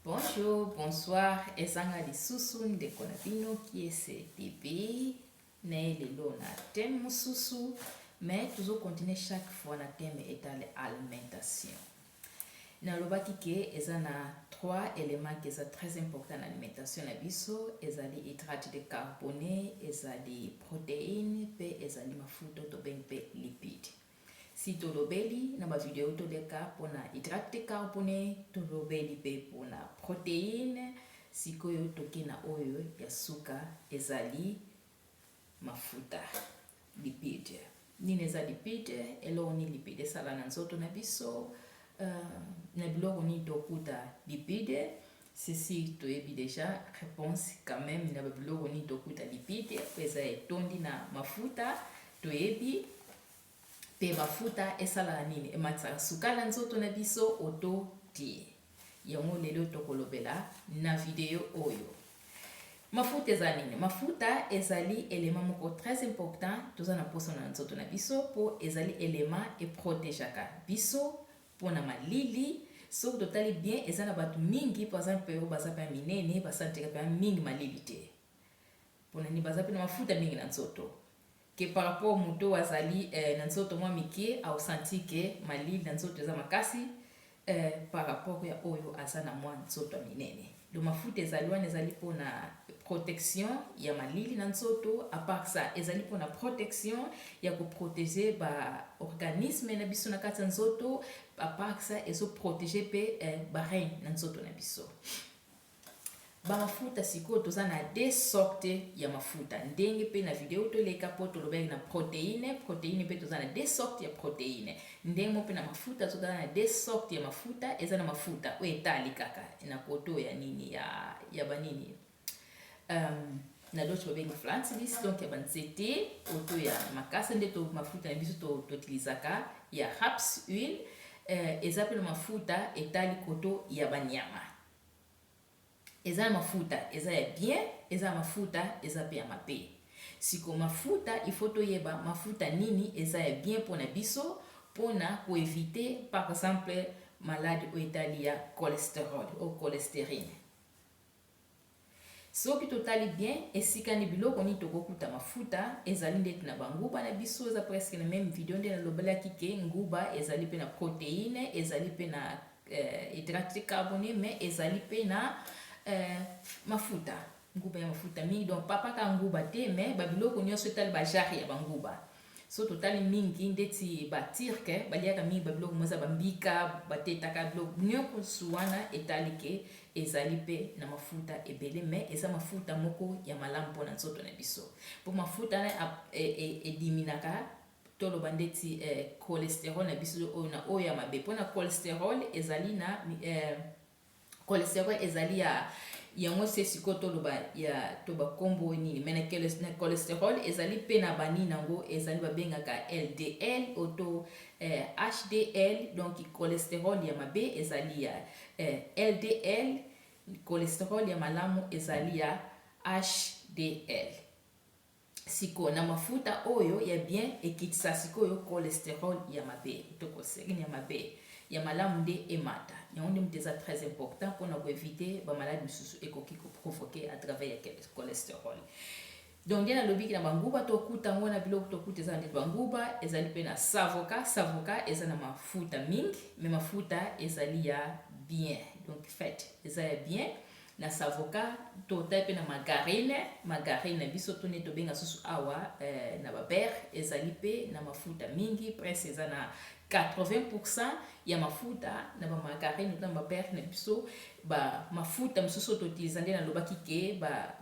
Bonjour, bonsoir, ezanga lisusu ndeko na bino Kiese TV na ye lelo na thème mosusu, mais tozo continuer chaque fois na thème etali alimentation. Nalobaki ke eza na trois éléments qui eza très important na alimentation na biso: ezali hydrate de carbone, ezali protéine mpe ezali mafuta tobengi mpe lipide. Si tolobeli na bavideo toleka mpona hydrate de carbone, tolobeli mpe mpona protéine. Sikoyo toke na oyo ya suka, ezali mafuta, lipide. Nini eza lipide? Eloko nini lipide esala na nzoto na biso? Na biloko nini tokuta lipide? Ceci toyebi déjà réponse quand même. Na babiloko nini tokuta lipide? Po eza etondi na mafuta. Toyebi mpe mafuta esalaka nini? Ematisaka sukali na nzoto na biso oto te? Yango lelo tokolobela na video oyo. Mafuta eza nini? Mafuta ezali élément moko très important toza na posa na nzoto na biso, mpo ezali élément eprotégeaka biso mpona malili. Soki totali bien, eza na bato mingi, par exemple oyo baza mpe ya minene, basentiraka mpe mingi malili te. Mpona nini? Baza mpe na mafuta mingi na nzoto ke par rapport moto oyo azali na nzoto mwa mike, aosentir ke malili na nzoto eza makasi par rapport ya oyo aza na mwa nzoto ya minene. Donc mafuta ezali wana, ezali mpona protection ya malili na nzoto. À part ça, ezali mpona protection ya koprotéger baorganisme na biso na kati ya nzoto. À part ça, ezoprotéger mpe barein na nzoto na biso. Bamafuta sikoyo, toza na deux sortes ya mafuta, ndenge mpe na video toleka mpo tolobaki na protéine. Protéine mpe toza na deux sortes ya protéine. Ndenge mo mpe na mafuta, toza na deux sortes ya mafuta. Eza na mafuta oyo etali kaka na koto ya nini, ya banini, na Deutsch babengi pflanzlich, donc ya banzete oto ya makasa, nde to mafuta na biso toutilisaka ya Rapsöl. Eza mpe na mafuta etali koto ya banyama. Eza na mafuta eza ya bien, eza na mafuta eza mpe ya mabe. Siko mafuta, il faut toyeba mafuta nini eza ya bien mpona biso, mpona koéviter par exemple maladie oyo etali ya cholestérol o cholestérine. Soki totali bien, esika ni biloko nini tokokuta mafuta? Ezali ndeti na banguba na biso. Eza presque na même video nde nalobelaki ke nguba ezali mpe na protéine, ezali mpe na hydrate carbone, mais ezali mpe na mafuta. Nguba ya mafuta mingi, donc papaka nguba te, mais babiloko nyonso etali bagenre ya banguba. So totali mingi ndeti baturcs baliaka mingi babiloko mo eza bambika, batetaka biloko nyonso wana, etali ke ezali mpe na mafuta ebele, mais eza mafuta moko ya malamu mpona nzoto na biso, mpo mafuta wana ediminuaka, toloba ndeti cholestérol na biso oyo na oyo ya mabe. Mpona cholestérol ezali na cholestérol ezali ya yango se sikoyo toloba ya to bakombo nini, mais na cholestérol ezali mpe na banini yango ezali babengaka LDL oto HDL. Donc cholestérol ya mabe ezali ya LDL, cholestérol ya malamu ezali ya HDL. Sikoyo na mafuta oyo ya bien ekitisa sikoyo cholestérol ya mabe to cholestérine ya mabe, ya malamu nde emata. Yango nde moto eza très important mpona koéviter bamaladi mosusu ekoki koprovoquer à travers ya cholestérol. Donc nde nalobiki na banguba, tokuta yango na biloko tokuta eza na ndeti banguba, ezali mpe na savoka. Savoka eza na mafuta mingi, mais mafuta ezali ya bien, donc fait eza ya bien na savoka. Totali mpe na margarine. Margarine na biso to nde tobenga susu awa na babeurre, ezali mpe na mafuta mingi, presque eza na 80% ya mafuta na bamargarine to na babeurre na biso. Bamafuta mosusu oyo toutiliser, nde nalobaki ke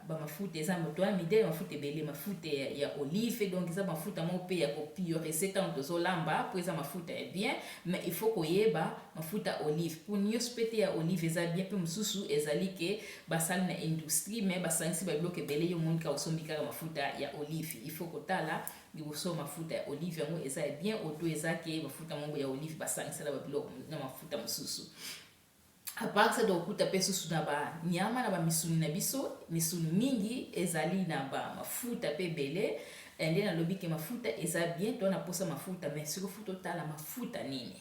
bamafuta eza toya midele, mafuta ebele, mafuta ya olive. Donc eza mafuta moko mpe ya kopurifier ntango tozolamba, mpo eza mafuta ya bien. Mais il faut koyeba mafuta olive, mpo nyonso mpe te ya olive eza bien. Mpe mosusu ezali ke basali na industrie, mais basangisi babiloko ebele. Yo moni kaka osombi kaka mafuta ya olive. Il faut kotala liboso mafuta ya olive yango eza ya bien oto eza ke mafuta moko ya olive basangisa na babiloko na mafuta mosusu. À part ça, tokokuta mpe susu na banyama, na bamisuni na biso. Misuni mingi ezali na bamafuta mpe ebele. Nde nalobi ke mafuta eza bien, to na posa mafuta, mais sikoyo faut totala mafuta nini,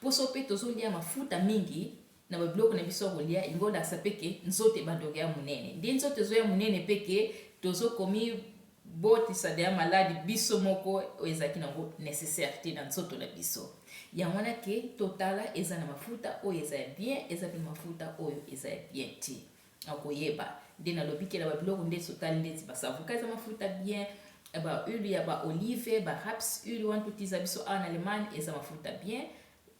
mposo mpe tozolia mafuta mingi. na babiloko na biso ya kolia, elingi olakisa mpe ke nzoto ebanda koya monene. Nde nzoto ezoya monene mpe ke tozokomi botisa deya maladi biso moko oyo ezalaki nango nécessaire te na nzoto na biso. Yango wana ke totala eza na mafuta oyo eza ya bien, eza mpe mafuta oyo eza ya bien te. Akoyeba nde nalobi ke na babiloko nde totali ndeti basavoka eza mafuta bien, bahuile ya baolive, barapshuile wana totiza biso awa na Allemagne eza mafuta bien.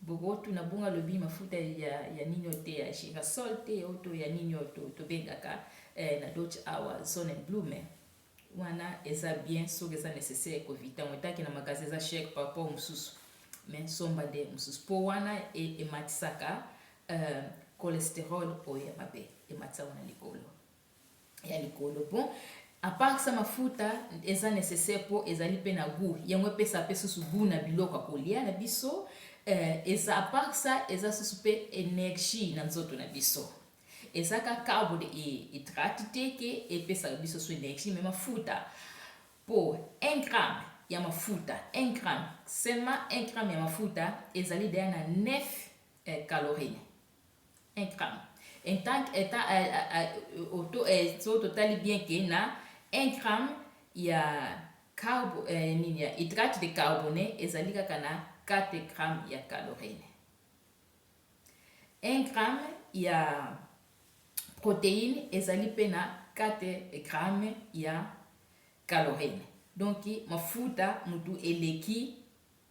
Bokotuna bongo, alobi mafuta ya nini oyo te, ya girasol te, oyo to ya nini oyo tobengaka na Deutsch awa Sonnenblume, wana eza bien. Soki eza nécessaire kovita yango, etaki na magasin eza cher par rapport mosusu, mais somba nde mosusu, mpo wana ematisaka cholestérol oyo ya mabe, ematisaka na likolo ya likolo. Bon, à part ça, mafuta eza nécessaire mpo ezali mpe na goût. Yango epesa mpe susu goût na biloko ya kolia na biso. Eza, à part ça, eza susu mpe énergie na nzoto na biso. Eza kaka carbohydrate te ke epesaka biso so énergie, mais mafuta, mpo 1 gramme ya mafuta, 1 gramme seulement, 1 gramme ya mafuta ezali deya na 9 calorie. 1 gramme en tant que so totali bien ke na 1 gramme ya carbo nini, ya hydrate de carbone ezali kaka na 4 gramme ya calorie. 1 gramme ya protéine ezali mpe na 4 gramme ya calorie. Donc mafuta mutu eleki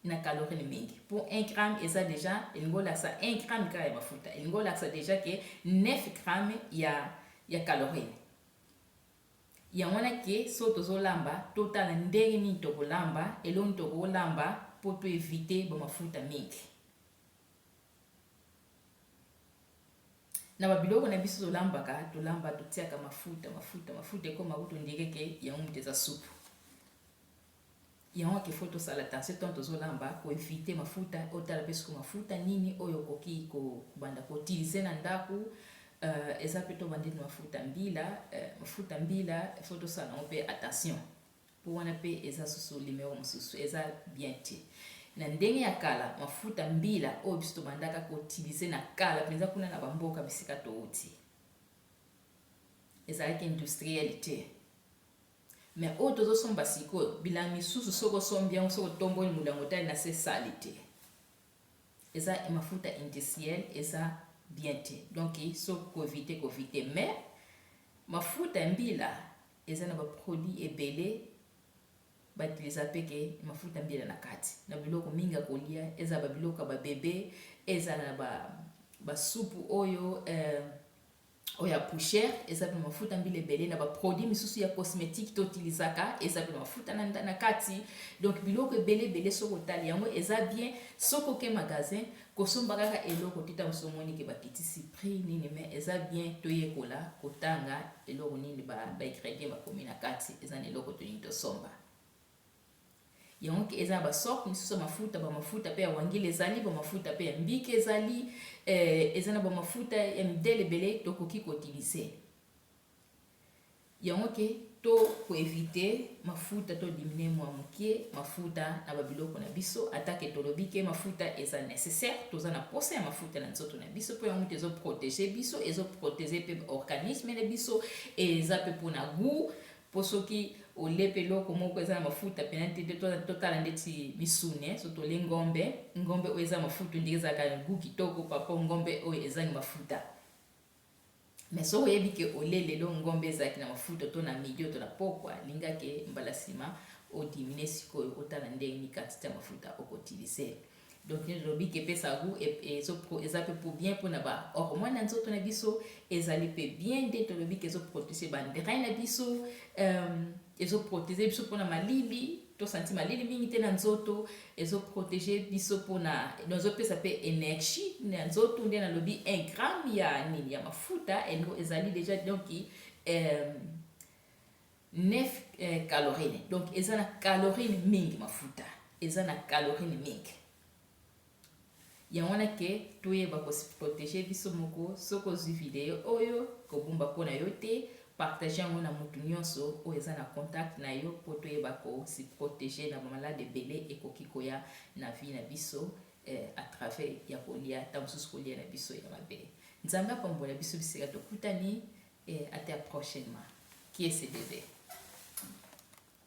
na calorie mingi, mpo 1 gramme eza déjà, elingi olakisa 1 gramme kaka ya mafuta elingi olakisa déjà ke 9 gramme ya calorie. Yango wana ke so tozolamba, totala ndenge nini tokolamba, elongi tokolamba mpo toéviter bamafuta mingi na babiloko na biso tolambaka. Tolamba, totiaka mafuta, mafuta, mafuta, ekoma kutu ndenge ke yango moto eza supu. Yango ke faut tosala attention ntango tozolamba, koéviter mafuta. Otala mpe soki mafuta nini oyo okoki kobanda koutiliser na ndako. Eza mpe tobandeli mafuta mbila. Mafuta mbila, faut tosala yango mpe attention, mpo wana mpe eza susu limero mosusu, eza bien te. Na ndenge ya kala, mafuta mbila oyo biso tobandaka koutiliser na kala mpenza kuna na bamboka bisika touti, ezalaki industriel te. Mais oyo tozosomba sikoyo, bilanga misusu, soki osombi yango, soki otomboli molango, otali na se, sali te, eza mafuta industriel, eza bien te. Donc soki koéviter, koéviter. Mais mafuta ya mbila eza na baproduit ebele bautiliza mpe ke mafuta mbila na kati na biloko mingi ya kolia. Eza babiloko ya babebe, eza na basupu oyo oyo ya poussière, eza mpe mafuta mbila ebele. Na baproduit misusu ya cosmétique toutilisaka, eza mpe mafuta na kati. Donc biloko ebele ebele, soki otali yango, eza bien. Soki oke magasin, kosomba kaka eloko te. Ntango mosusu omoni ke bakitisi prix nini, mais eza bien toyekola kotanga eloko nini, baingrédient bakomi na kati, eza na eloko tolingi tosomba. Yango eza na basorte misusu ya mafuta. Bamafuta mpe ya wangila ezali, bamafuta mpe ya mbika ezali, eza na bamafuta ya midele ebele tokoki koutiliser. Yango ke to koéviter mafuta, todiminuer mwa moke mafuta na babiloko na biso. Atake tolobi ke mafuta eza nécessaire, toza na posa ya mafuta na nzoto na biso, mpo yango te ezoprotéger biso, ezoprotéger mpe organisme na biso, eza mpe mpona goût. Mpo soki olie mpe eloko moko eza na mafuta pena te, totala ndeti misuni, so tolie ngombe, ngombe oyo eza mafuta ndenge ezalaka goût kitoko papo ngombe oyo ezangi mafuta. Mais soki oyebi ke olie lelo ngombe ezalaki na mafuta, to na midi to na pokwa, lingaki mbala nsima odiminuer. Sikoyo otala ndenge nini quantité ya mafuta okoutiliser. Donc tolobi ke epesa goût, eza mpe po bien mpona bahormone na nzoto na biso, ezali mpe bien. Nde tolobi ke ezoprotéger bareins na biso, ezoprotéger biso mpona malili, tosanti malili mingi te na nzoto, ezoprotéger biso mpona, ezopesa mpe énergie na nzoto. Nde nalobi 1 gramme ya nini, ya mafuta ezali déjà donc 9 calorie. Donc eza na calorie mingi, mafuta eza na calorie mingi. Yango wana ke toyeba koprotéger biso moko. Soki ozwi video oyo, kobomba mpo na yo te, partage yango na motu nyonso oyo eza na contact na yo, mpo toyeba kose protéger na bamalade ebele ekoki koya na vie na biso. à travers ya kolia, ntango mosusu kolia na biso ya mabe. Nzambe apambola biso bisika tokutani. Ata prochainement. Kiese bebe.